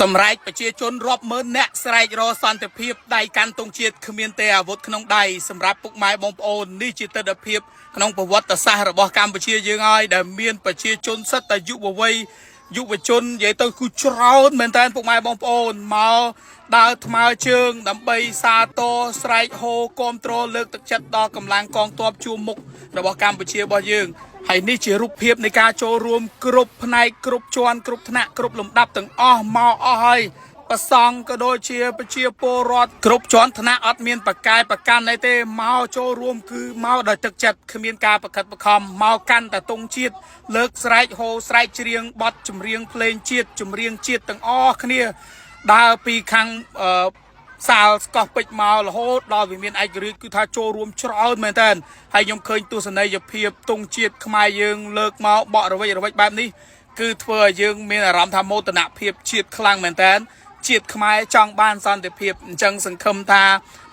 សម្រែកប្រជាជនរាប់ម៉ឺននាក់ស្រែករកសន្តិភាពដៃកាន់ទង់ជាតិគ្មានទេអាវុធក្នុងដៃសម្រាប់ពុកម៉ែបងប្អូននេះជាទស្សនភាពក្នុងប្រវត្តិសាស្ត្ររបស់កម្ពុជាយើងហើយដែលមានប្រជាជនសិតតែយុវវ័យយុវជននិយាយទៅគឺច្រើនមែនតើពុកម៉ែបងប្អូនមកដើរថ្មើរជើងដើម្បីសាទរស្រែកហូគាំទ្រលើកទឹកចិត្តដល់កម្លាំងកងទ័ពជួរមុខរបស់កម្ពុជារបស់យើង ហើយនេះជារូបភាពនៃការចូលរួមគ្រប់ផ្នែកគ្រប់ជាន់គ្រប់ថ្នាក់គ្រប់លំដាប់ទាំងអស់មកអស់ហើយប្រសង់ក៏ដូចជាប្រជាពលរដ្ឋគ្រប់ជាន់ថ្នាក់អត់មានប្រកែប្រកាន់អីទេមកចូលរួមគឺមកដោយទឹកចិត្តគ្មានការប្រខិតប្រខំមកកាន់តែទង់ជាតិលើកស្រែកហូស្រែកច្រៀងបទចម្រៀងភ្លេងជាតិចម្រៀងជាតិទាំងអស់គ្នាដើរពីខាងអឺ សាលស្កោះពេជ្រមករហូតដល់វិមានឯករាជ្យគឺថាចូលរួមច្រើនមែនតើហើយខ្ញុំឃើញទស្សនីយភាពទង់ជាតិខ្មែរយើងលើកមកបក់រវិចរវិចបែបនេះគឺធ្វើឲ្យយើងមានអារម្មណ៍ថាមោទនភាពជាតិខ្លាំងមែនតើជាតិខ្មែរចង់បានសន្តិភាពអញ្ចឹងសង្ឃឹមថា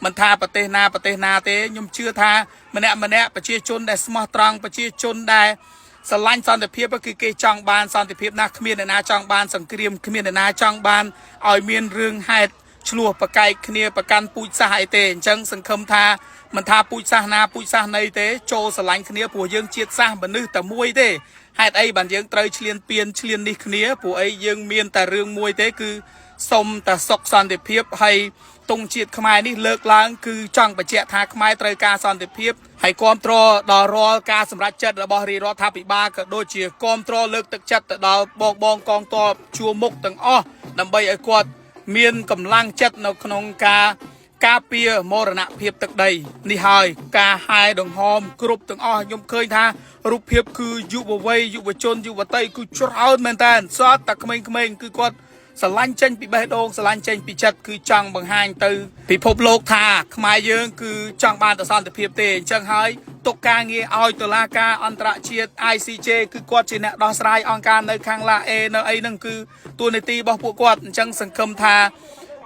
មិនថាប្រទេសណាប្រទេសណាទេខ្ញុំជឿថាម្នាក់ម្នាក់ប្រជាជនដែលស្មោះត្រង់ប្រជាជនដែល ស្រឡាញ់សន្តិភាពគឺគេចង់បានសន្តិភាពណាស់គ្មានអ្នកណាចង់បានសង្គ្រាមគ្មានអ្នកណាចង់បានឲ្យមានរឿងហេតុឆ្លោះប្រកែកគ្នាប្រកាន់ពូជសាសន៍អីទេអញ្ចឹងសង្ឃឹមថាមិនថាពូជសាសន៍ណាពូជសាសន៍ណីទេចូលស្រឡាញ់គ្នាព្រោះយើងជាតិសាសន៍មនុស្សតែមួយទេហេតុអីបានយើងត្រូវឈ្លានពានឈ្លាននេះគ្នាព្រោះអីយើងមានតែរឿងមួយទេគឺសុំតែសុខសន្តិភាពហើយទង់ជាតិខ្មែរនេះលើកឡើងគឺចង់បញ្ជាក់ថាខ្មែរត្រូវការសន្តិភាពហើយគ្រប់គ្រងដល់រាល់ការសម្រេចចិត្តរបស់រាជរដ្ឋាភិបាលក៏ដូចជាគ្រប់គ្រងលើកទឹកចិត្តទៅដល់បងបងកងទ័ពជួរមុខទាំងអស់ដើម្បីឲ្យគាត់មានកម្លាំងចិត្តនៅក្នុងការការពារមរណភាពទឹកដីនេះហើយការហែដង្ហមគ្រប់ទាំងអស់ខ្ញុំឃើញថារូបភាពគឺយុវវ័យយុវជនយុវតីគឺច្រើនមែនតើសតតែក្មេងៗគឺគាត់ ស្រឡាញ់ចេញពីបេះដូងស្រឡាញ់ចេញពីចិត្តគឺចង់បង្ហាញទៅពិភពលោកថាខ្មែរយើងគឺចង់បានតែសន្តិភាពទេអញ្ចឹងហើយទុកការងារឲ្យតុលាការអន្តរជាតិ ICJ គឺគាត់ជាអ្នកដោះស្រាយអង្គការនៅខាងឡាអេនៅអីហ្នឹងគឺតួនាទីរបស់ពួកគាត់អញ្ចឹងសង្ឃឹមថា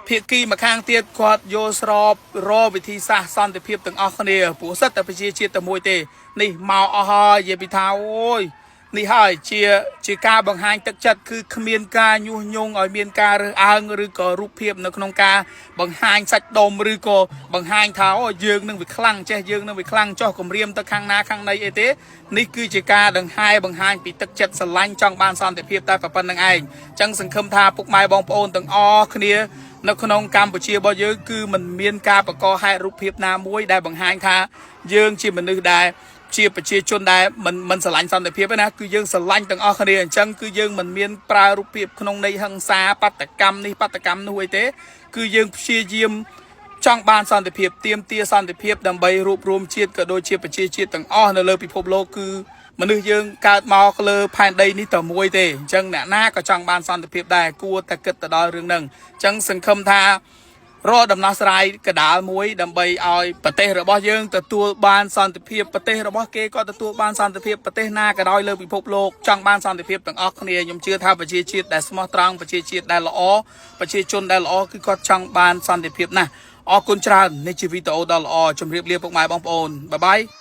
ភាគីម្ខាងទៀតគាត់យល់ស្របរកវិធីសាស្ត្រសន្តិភាពទាំងអស់គ្នាព្រោះសិតតែប្រជាជាតិតែមួយទេនេះមកអស់ហើយនិយាយពីថាអូយ នេះហើយជាជាការបង្ហាញទឹកចិត្តគឺគ្មានការញុះញង់ឲ្យមានការរើសអើងឬក៏រូបភាពនៅក្នុងការបង្ហាញសាច់ដុំឬក៏បង្ហាញថាអូយើងនឹងវាខ្លាំងចេះយើងនឹងវាខ្លាំងចោះគម្រាមទៅខាងណាខាងណីអីទេនេះគឺជាការដង្ហែបង្ហាញពីទឹកចិត្តស្រឡាញ់ចង់បានសន្តិភាពតែប៉ុណ្្នឹងឯងអញ្ចឹងសង្ឃឹមថាពុកម៉ែបងប្អូនទាំងអស់គ្នានៅក្នុងកម្ពុជារបស់យើងគឺមិនមានការបង្កហេតុរូបភាពណាមួយដែលបង្ហាញថាយើងជាមនុស្សដែល ជាប្រជាជនដែលមិនមិនស្រឡាញ់សន្តិភាពទេណាគឺយើងស្រឡាញ់ទាំងអស់គ្នាអញ្ចឹងគឺយើងមិនមានប្រើរូបភាពក្នុងន័យហិង្សាបាតកម្មនេះបាតកម្មនោះអីទេគឺយើងព្យាយាមចង់បានសន្តិភាពទាមទារសន្តិភាពដើម្បីរួបរวมជាតិក៏ដូចជាប្រជាជាតិទាំងអស់នៅលើពិភពលោកគឺមនុស្សយើងកើតមកលើផែនដីនេះតែមួយទេអញ្ចឹងអ្នកណាក៏ចង់បានសន្តិភាពដែរគួរតែគិតទៅដល់រឿងហ្នឹងអញ្ចឹងសង្ឃឹមថា រកដំណោះស្រាយកដាលមួយដើម្បីឲ្យប្រទេសរបស់យើងទទួលបានសន្តិភាពប្រទេសរបស់គេក៏ទទួលបានសន្តិភាពប្រទេសណាក៏ដោយលើពិភពលោកចង់បានសន្តិភាពទាំងអស់គ្នាខ្ញុំជឿថាប្រជាជាតិដែលស្មោះត្រង់ប្រជាជាតិដែលល្អប្រជាជនដែលល្អគឺគាត់ចង់បានសន្តិភាពណាស់អរគុណច្រើននេះជាវីដេអូដ៏ល្អជម្រាបលាពុកម៉ែបងប្អូន bye bye.